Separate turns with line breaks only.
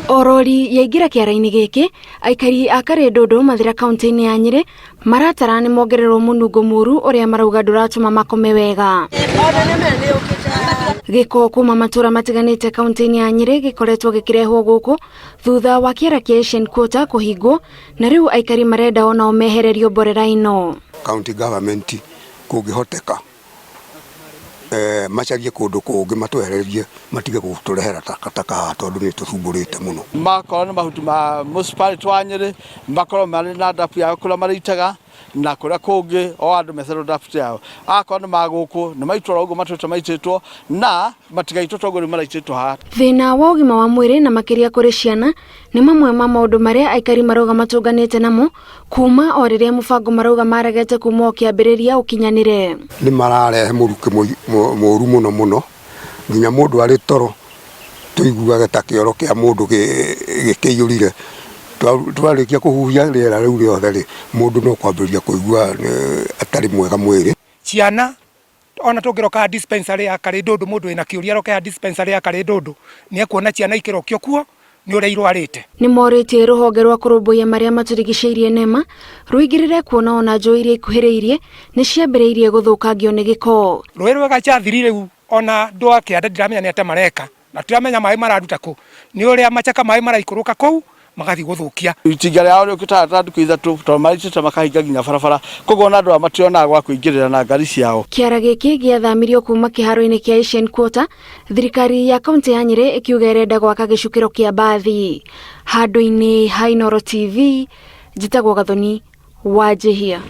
O rori yaingĩra kĩara-inĩ gĩkĩ, aikari a Karĩndũndũ Mathĩra kaunti-inĩ ya Nyĩrĩ maratara nĩ mongererwo mũnungo mũru ũrĩa marauga ndũratũma makome wega. Gĩko kuma matũra matiganĩte kaunti-inĩ ya Nyĩrĩ gĩkoretwo gĩkĩrehwo gũkũ thutha wa kĩara kĩa Asian Quarter kũhingwo na rĩu aikari marenda onao mehererio mborera ĩno.
County government kũngĩhoteka eh, macarie kũndũ kũngĩ matwehererie matige gũtũrehera takataka haha tondũ nĩ tũcumbũrĩte mũno.
Makorwo nĩ mahuti ma municipality wa Nyĩrĩ makorwo marĩ na ndabu yao kũrĩa marĩitaga na kũrĩa kũngĩ o andũ metherwo ndabu yao. Akorwo nĩ ma gũkũ nĩ maitwo oro ũguo matũrĩte maitĩtwo na matigaitwo toguo rĩu maraitĩtwo haha.
Thĩna wa ũgima wa mwĩrĩ na makĩria kũrĩ ciana nĩ mamwe ma maũndũ marĩa aikari marauga matũnganĩte namo kuma o rĩrĩa mũbango marauga maregete kuma o kĩambĩrĩria ũkinyanĩre.
Nĩ mararehe mũrukĩ mũru mũno mũno nginya mũndũ arĩ toro tũiguage ta kĩoro kĩa mũndũ gĩkĩiyũrire. Twarĩkia kũhuhia rĩera rĩu rĩothe rĩ, mũndũ no kwambĩrĩria kũigua atarĩ mwega mwĩrĩ.
Ciana ona tũngĩroka dispensary ya Karĩndũndũ mũndũ wĩna kĩũria aroke ya dispensary ya Karĩndũndũ nĩ ekuona ciana ikĩrokio kuo nĩ ũrĩa irwarĩte.
Nĩ morĩtie rũhonge rwa kũrũmbũiya marĩa matũrigicĩirie NEMA rũingĩrĩre kuona ona njũĩ iria ikuhĩrĩirie nĩ ciambĩrĩirie gũthũkangio nĩ gĩko.
Rũĩ rwa Gachathiri rĩu ona andũ a kĩanda ndiramenya nĩ atĩa mareka na tũramenya maĩ mararuta kũ nĩ ũrĩa machaka maĩ maraikũrũka kũu magathiĩ gũthũkia.
Itinga rĩao rĩũkĩte ta thikũ ithatũ tondũ marĩtĩte makahinga nginya barabara koguo ona andũ aya mationaga gwa kũingĩrĩra na ngari ciao.
Kĩara gĩkĩ gĩathamirio kuma kĩharo-inĩ kĩa Asian Quarter, thirikari ya kaunti ya Nyĩrĩ ĩkiuga ĩrenda gwaka gĩcukĩro kĩa mbathi. Handũ-inĩ ha Inooro TV, njĩtagwo Gathoni Wanjihia.